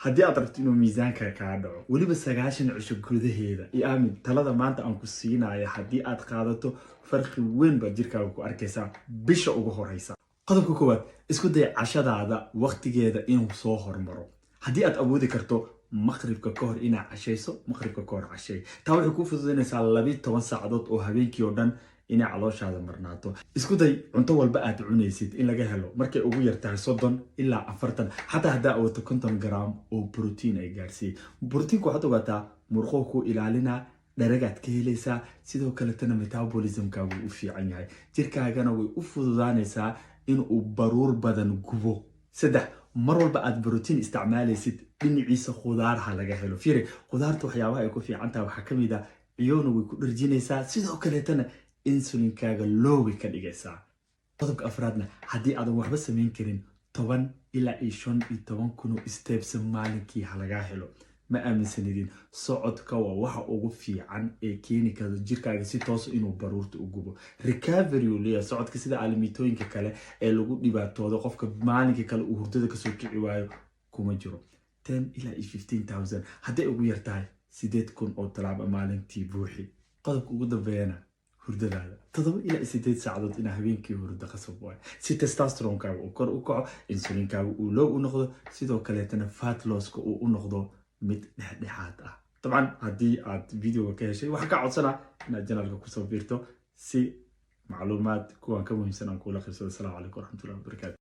Haddii aad rabto inuu miisaanka kaa dhaco weliba 90 cisho gudaheeda, iyo aamin talada maanta aan ku siinayo haddii aad qaadato, farqi weyn baad jirkaaga ku arkaysaa bisha ugu horeysa. Qodobka koowaad, isku day cashadaada waqtigeeda inuu soo hormaro. Haddii aad awoodi karto maqribka ka hor inaad cashayso, maqribka ka hor cashay. Taa waxay kuu fududaynaysaa 12 saacadood oo habeenkii oo dhan inay calooshaada marnaato. Isku day cunto walba aad cunaysid in laga helo markay ugu yartahay 30 ilaa 40, xataa haddaa awoodto 50 gram oo brotiin ay gaarsiiyey. Brotiinku waxaad ogaataa murquhu ku ilaalinaa, dharagaad ka helaysaa, sidoo kaletana metabolismkaagu u fiican yahay, jirkaagana way u fududaanaysaa inuu baruur badan gubo. Saddex, mar walba aad brotiin isticmaalaysid, dhinaciisa khudaar ha laga helo. Fiiri, khudaarta waxyaabaha ay ku fiican tahay waxaa ka mid ah ciyowna way ku dharjinaysaa, sidoo kaleetana insulinkaaga low bay ka dhigaysaa. Qodobka afraadna, haddii aadan waxba samayn karin, 10 ilaa iyo 15 kun oo steps maalinkii ha lagaa helo. Ma aaminsanidin, socodka waa waxa ugu fiican ee keeni kara jirkaaga si toosa inuu baruurta u gubo. Recovery uu leeyahay socodka, sida aalamiitooyinka kale ee lagu dhibaatoodo, qofka maalinka kale uu hurdada kasoo kici waayo kuma jiro. 10 ilaa iyo 15,000, hadday ugu yartahay 8000 oo talaabo maalintii buuxi. Qodobka ugu dambeeyana, hurdadaada 7 ilaa 8 saacadood inaa habeenkii hurdo qasab waayo, si testosteronekaaga uu kor u kaco, insulinkaaga uu low u noqdo, sidoo kaleetana fat losska uu u noqdo mid dhexdhexaad ah. Dabcan haddii aad videoga ka heshay, waxaan ka codsanaa inaad channelka kusoo biirto si macluumaad kuwan ka muhiimsan aan kuula qabsado. Asalaamu calaykum waraxmatullahi wabarakaatu.